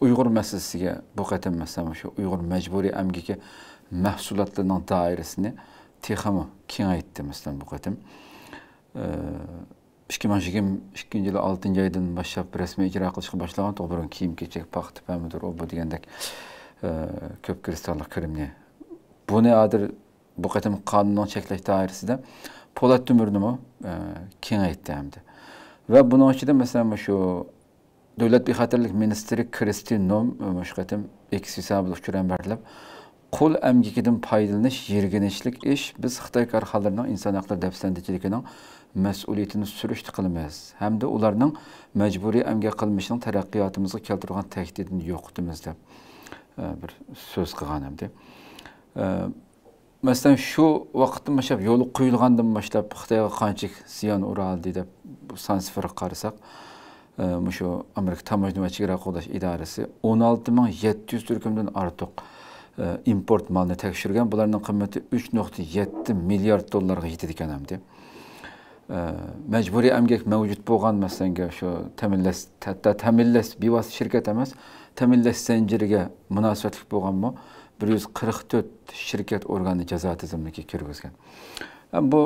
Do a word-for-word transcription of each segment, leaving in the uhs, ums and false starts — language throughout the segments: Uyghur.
ئۇيغۇر مەسىلىسىگە بۇ قېتىم، مەسىلەن، مۇشۇ ئۇيغۇر مەجبۇرىي ئەمگىكى مەھسۇلاتلىرىنىڭ دائىرىسىنى تېخىمۇ كېڭەيتتى، مەسىلەن، بۇ قېتىم. ئى، ئىككى مىڭ يىگىرمە ئىككىنچى يىلى ئالتىنچى ئايدىن باشلاپ رەسمىي ئىجرا قىلىشقا باشلىغان، توغرا، بۇرۇن كىيىم-كېچەك، پاختا، پەمىدۇر، ئۇ بۇ دېگەندەك، ئى، كۆپ كىرىستاللىق كىرىمنى. بۇنى ھازىر بۇ قېتىمقى قانۇننىڭ چەكلەش دائىرىسىدە پولات تۆمۈرنىمۇ، ئە، كېڭەيتتى ھەمدە. ۋە بۇنىڭ ئىچىدە، مەسىلەن، مۇشۇ دۆلەت بىخەتەرلىك مىنىستىرى كىرستى نوم، ئە، مۇشۇ قېتىم ئېكس ھېسابىدا ئۇچۇر بېرىپ، قۇل ئەمگىكىدىن پايدىلىنىش يىرگىنچلىك ئىش، بىز خىتاي كارخانىلىرىنىڭ ئىنسان ھەقلىرى دەپسەندىچىلىكىنىڭ مەسئۇلىيىتىنى سۈرۈشتە قىلىمىز ھەمدە ئۇلارنىڭ مەجبۇرىي ئەمگەك قىلمىشىنىڭ تەرەققىياتىمىزغا كەلتۈرىدىغان تەھدىتىنى يوقىتىمىز، دەپ، ئە، بىر سۆز قىلغان ئەمدى. ئە، مەسىلەن، شۇ ۋاقىتتىن باشلاپ، يولغا قويۇلغاندىن باشلاپ، خىتايغا قانچىلىك زىيان ئۇرالدى دەپ، سان سىفىرغا قارىساق، ئە، مۇشۇ ئامېرىكا تاموژنا ۋە چېگرا قوغداش ئىدارىسى ئون ئالتە مىڭ يەتتە يۈز تۈركۈمدىن ئارتۇق، ئە، ئىمپورت مالنى تەكشۈرگەن. بۇلارنىڭ قىممىتى ئۈچ نۇقتا يەتتە مىليارد دوللارغا يېتىدىكەن ئەمدى. ئە، مەجبۇرىي ئەمگەك مەۋجۇت بولغان، مەسىلەن، شۇ تەمىنلەش، ھەتتا تەمىنلەش بىۋاسىتە شىركەت ئەمەس، تەمىنلەش زەنجىرىگە مۇناسىۋەتلىك بولغانمۇ بىر يۈز قىرىق تۆت شىركەت ئورگاننى جازا تىزىملىكىگە كىرگۈزگەن. ئە، بۇ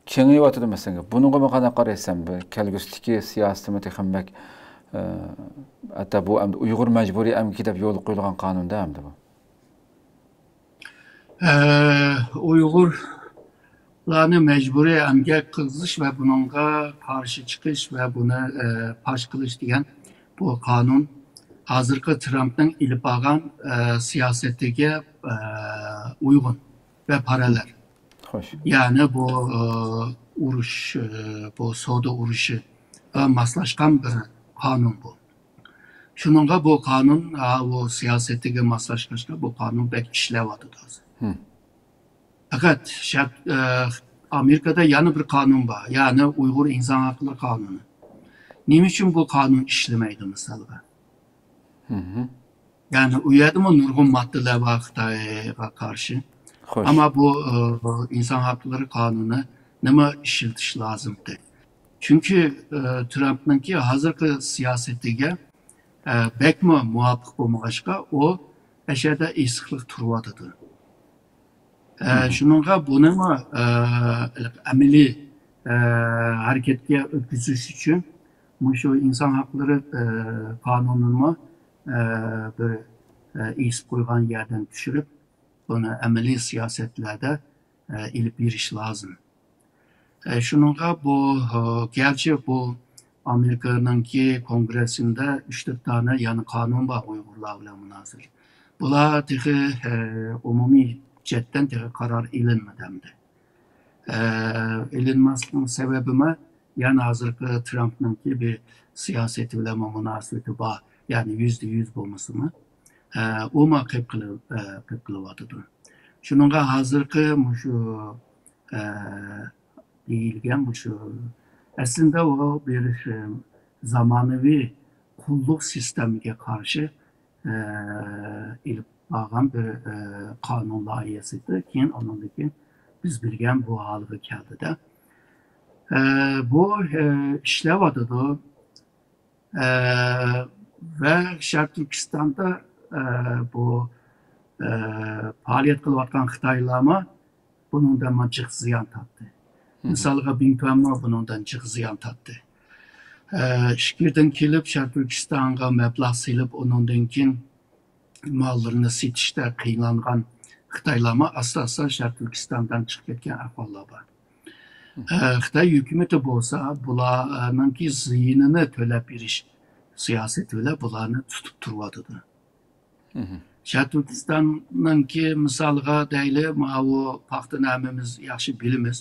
كېڭىيىۋاتىدۇ، مەسىلەن. بۇنىڭغىمۇ قانداق قارايسەن؟ بۇ كەلگۈسىدىكى سىياسىتىمۇ تېخىمۇ بەك، ئە، ھەتتا بۇ ئەمدى ئۇيغۇر مەجبۇرىي ئەمگىكى دەپ يولغا قويۇلغان قانۇندا ئەمدى بۇ. ئە، ئۇيغۇرلارنى مەجبۇرىي ئەمگەك قىلغۇزۇش ۋە بۇنىڭغا قارشى چىقىش ۋە بۇنى، ئە، پاش قىلىش دېگەن بۇ قانۇن ھازىرقى ترامپنىڭ ئېلىپ بارغان، ئە، سىياسىتىگە، ئە، ئۇيغۇن ۋە پاراللېل. خوش. يەنى بۇ، ئە، ئۇرۇش، ئە، بۇ سودا ئۇرۇشىغا ماسلاشقان بىر قانۇن بۇ. شۇنىڭغا بۇ قانۇن، ھا، ئۇ سىياسىتىگە ماسلاشقاچقا بۇ قانۇن بەك ئىشلەۋاتىدۇ ھازىر. ھىم. پەقەت شەرق-، ئە، ئامېرىكىدا يەنە بىر قانۇن بار، يەنى ئۇيغۇر ئىنسان ھەقلىرى قانۇنى. نېمە ئۈچۈن بۇ قانۇن ئىشلىمەيدۇ، مىسالغا؟ ھىم. يەنى ئۇ يەردىمۇ نۇرغۇن ماددىلار بار خىتايغا قارشى. خوش. ئەمما بۇ، ئە، ئىنسان ھەقلىرى قانۇنى نېمە ئىشلىتىش لازىمكى؟ چۈنكى، ئە، ترامپنىڭكى ھازىرقى سىياسىتىگە، ئە، بەكمۇ مۇۋاپىق بولمىغاچقا، ئۇ ئەشەدە ئېسىقلىق تۇرۇۋاتىدۇ. ئە، مم. شۇنىڭغا بۇنىمۇ، ئە، ئەمەلىي، ئە، ھەرىكەتكە ئۆتكۈزۈش ئۈچۈن مۇشۇ ئىنسان ھەقلىرى، ئە، قانۇنىنىمۇ، ئە، بىر، ئە، ئېسىپ قويغان يەردىن چۈشۈرۈپ، بۇنى ئەمەلىي سىياسەتلەردە، ئە، ئېلىپ بېرىش لازىم. ئە، شۇنىڭغا بۇ، ئە، گەرچە بۇ ئامېرىكىنىڭكى كونگرېسسىندا ئۈچ تۆت دانە يەنە قانۇن بار ئۇيغۇرلار بىلەن مۇناسىۋەتلىك. بۇلار تېخى، ئە، ئومۇمىي جەھەتتىن تېخى قارار ئېلىنمىدى ئەمدى. ئە، ئېلىنماسلىقنىڭ سەۋەبىمۇ يەنە ھازىرقى ترامپنىڭكى بىر سىياسىتى بىلەنمۇ مۇناسىۋىتى بار. يەنى يۈزدە يۈز بولمىسىمۇ، ئە، ئۇمۇ قېپ قېلىپ، ئە، قېپ قېلىۋاتىدۇ. شۇنىڭغا ھازىرقى مۇشۇ، ئە، دېيىلگەن مۇشۇ، ئەسلىندە ئۇ بىر، ئە، زامانىۋى قۇللۇق سىستېمىگە قارشى، ئە، ئېلىپ بارغان بىر، ئە، قانۇن لايىھەسى ئىدى. كېيىن ئۇنىڭدىن كېيىن بىز بىلگەن بۇ ھالغا كەلدى-دە. ئە، بۇ، ئە، ئىشلەۋاتىدۇ. ئە، ۋە شەرقىي تۈركىستاندا، ئە، بۇ، ئە، پائالىيەت قىلىۋاتقان خىتايلارمۇ بۇنىڭدىن جىق زىيان تارتتى. مم. مىسالغا، بىڭتۈەنمۇ بۇنىڭدىن جىق زىيان تارتتى. ئە، ئىچكىرىدىن كېلىپ شەرقىي تۈركىستانغا مەبلەغ سېلىپ، ئۇنىڭدىن كېيىن ماللىرىنى سېتىشتا قىينالغان خىتايلارمۇ ئاستا-ئاستا شەرقىي تۈركىستاندىن چىقىپ كەتكەن ئەھۋاللار بار. مم. ئە، خىتاي ھۆكۈمىتى بولسا بۇلارنىڭكى زىيىنىنى تۆلەپ بېرىش سىياسىتى بىلەن بۇلارنى تۇتۇپ تۇرۇۋاتىدۇ. مم. شەرقىي تۈركىستاننىڭكى مىسالىغا دەيلى، ماۋۇ پاختىنى ھەممىمىز ياخشى بىلىمىز.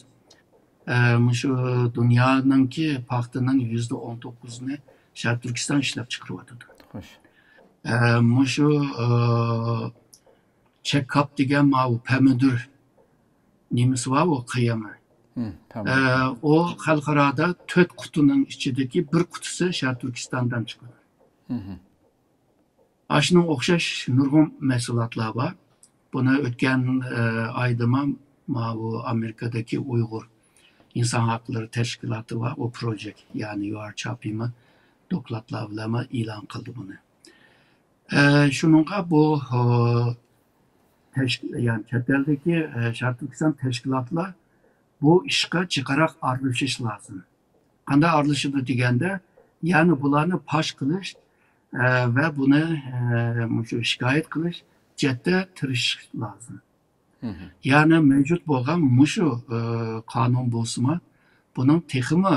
ئە، مۇشۇ دۇنيانىڭكى پاختىنىڭ يۈزدە ئون توققۇزىنى شەرقىي تۈركىستان ئىشلەپ چىقىرىۋاتىدۇ. خوش. ئە، مۇشۇ، ئە، چەككاپ دېگەن ماۋۇ پەمىدۇر نېمىسى بار، ئۇ قىيامى. ھىم، پەمىدۇر. ئە، ئۇ خەلقئارادا تۆت قۇتىنىڭ ئىچىدىكى بىر قۇتىسى شەرقىي تۈركىستاندىن چىقىدۇ. ھىم، ھىم. ئاشۇنىڭغا ئوخشاش نۇرغۇن مەھسۇلاتلار بار. بۇنى ئۆتكەن، ئە، ئايدىمۇ ماۋۇ ئامېرىكىدىكى ئۇيغۇر ئىنسان ھەقلىرى تەشكىلاتى بار، ئۇ پروجېكت، يەنى يۇ ئار چاپىمۇ دوكلاتلار بىلەنمۇ ئېلان قىلدى بۇنى. ئە، شۇنىڭغا بۇ، ئە، تەشكىل، يەنى چەت ئەلدىكى، ئە، شەرقىي تۈركىستان تەشكىلاتلار بۇ ئىشقا جىقراق ئارىلىشىش لازىم. قانداق ئارىلىشىدۇ دېگەندە، يەنى بۇلارنى پاش قىلىش، ئە، ۋە بۇنى، ئە، مۇشۇ شىكايەت قىلىش جەھەتتە تىرىشىش لازىم. يەنى مەۋجۇت بولغان مۇشۇ، ئە، قانۇن بولسىمۇ، بۇنىڭ تېخىمۇ،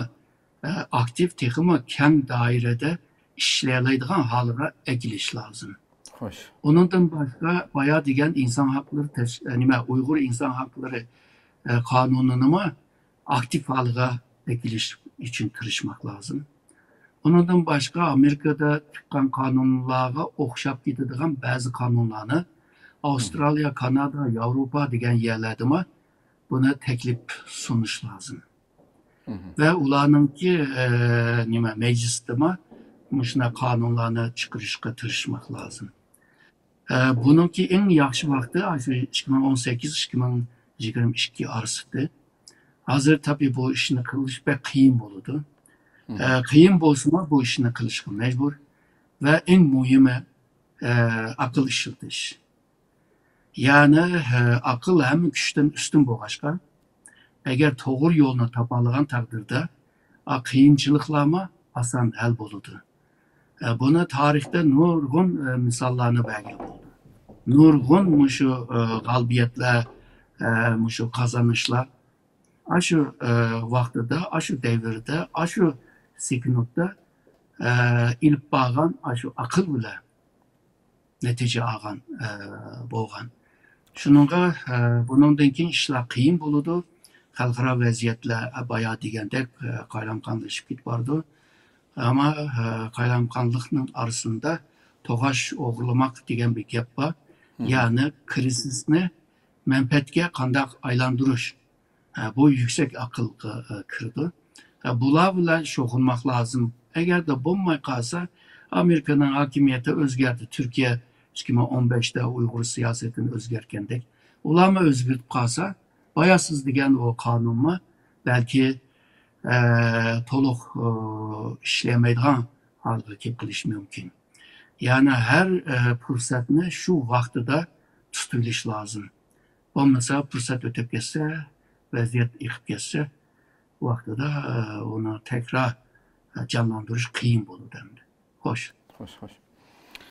ئە، ئاكتىپ، تېخىمۇ كەڭ دائىرىدە ئىشلىيەلەيدىغان ھالغا ئەكېلىش لازىم. خوش. ئۇنىڭدىن باشقا، بايا دېگەن ئىنسان ھەقلىرى تەش-، ئە، نېمە، ئۇيغۇر ئىنسان ھەقلىرى، ئە، قانۇنىنىمۇ ئاكتىپ ھالغا ئەكېلىش ئۈچۈن تىرىشماق لازىم. ئۇنىڭدىن باشقا، ئامېرىكىدا چىققان قانۇنلارغا ئوخشاپ كېتىدىغان بەزى قانۇنلارنى ئاۋسترالىيە، كانادا، ياۋروپا دېگەن يەرلەردىمۇ بۇنى تەكلىپ سۇنۇش لازىم. ۋە ئۇلارنىڭكى، ئە، نېمە، مەجلىسىدىمۇ مۇشۇنداق قانۇنلارنى چىقىرىشقا تىرىشماق لازىم. ئە، بۇنىڭكى ئەڭ ياخشى ۋاقتى ئاشۇ ئىككى مىڭ ئون سەككىز، ئىككى مىڭ يىگىرمە ئىككى ئارىسىدە. ھازىر تەبىئىي بۇ ئىشنى قىلىش بەك قىيىن بولىدۇ. ئە، قىيىن بولسىمۇ بۇ ئىشنى قىلىشقا مەجبۇر. ۋە ئەڭ مۇھىمى، ئە، ئەقىل ئىشلىتىش. يەنى، ئە، ئەقىل ھەممە كۈچتىن ئۈستۈن بولغاچقا، ئەگەر توغرا يولنى تاپالىغان تەقدىردە، ئا، قىيىنچىلىقلارمۇ ئاسان ھەل بولىدۇ. ئە، بۇنى تارىختا نۇرغۇن، ئە، مىساللارنى بەرگىلى بولىدۇ. نۇرغۇن مۇشۇ، ئە، غالىبىيەتلەر، ئە، مۇشۇ قازانىشلار ئاشۇ، ئە، ۋاقتىدا، ئاشۇ دەۋردە، ئاشۇ سېكۇنتتا، ئە، ئېلىپ بارغان ئاشۇ ئەقىل بىلەن نەتىجە ئالغان، ئە، بولغان. شۇنىڭغا، ئە، بۇنىڭدىن كېيىن ئىشلار قىيىن بولىدۇ. خەلقئارا ۋەزىيەتلەر، ئە، بايا دېگەندەك، ئە، قايلامقانلىشىپ كېتىپ بارىدۇ. ئەمما، ئە، قايلامقانلىقنىڭ ئارىسىدا توقاش ئوغرىلىماق دېگەن بىر گەپ بار. يەنى كىرىزىسنى مەنپەئەتكە قانداق ئايلاندۇرۇش، ئە، بۇ يۈكسەك ئەقىلگە، ئە، كىرىدۇ. ئە، بۇلار بىلەن شۇغۇللىنىش لازىم. ئەگەردە بولماي قالسا، ئامېرىكىنىڭ ھاكىمىيىتى ئۆزگەردى. تۈركىيە ئىككى مىڭ ئون بەشتە ئۇيغۇر سىياسىتىنى ئۆزگەرتكەندەك، ئۇلارمۇ ئۆزگىرىپ قالسا، بايا سىز دېگەن ئۇ قانۇنمۇ بەلكى، ئە، تولۇق، ئۇ، ئىشلىيەلمەيدىغان ھالغا كېلىپ قېلىشى مۇمكىن. يەنى ھەر، ئە، پۇرسەتنى شۇ ۋاقتىدا تۇتۇۋېلىش لازىم. بولمىسا پۇرسەت ئۆتۈپ كەتسە، ۋەزىيەت ئېقىپ كەتسە، ۋاقتىدا، ئە، ئۇنى تەكرار، ئە، جانلاندۇرۇش قىيىن بولىدۇ ئەمدى. خوش. خوش، خوش.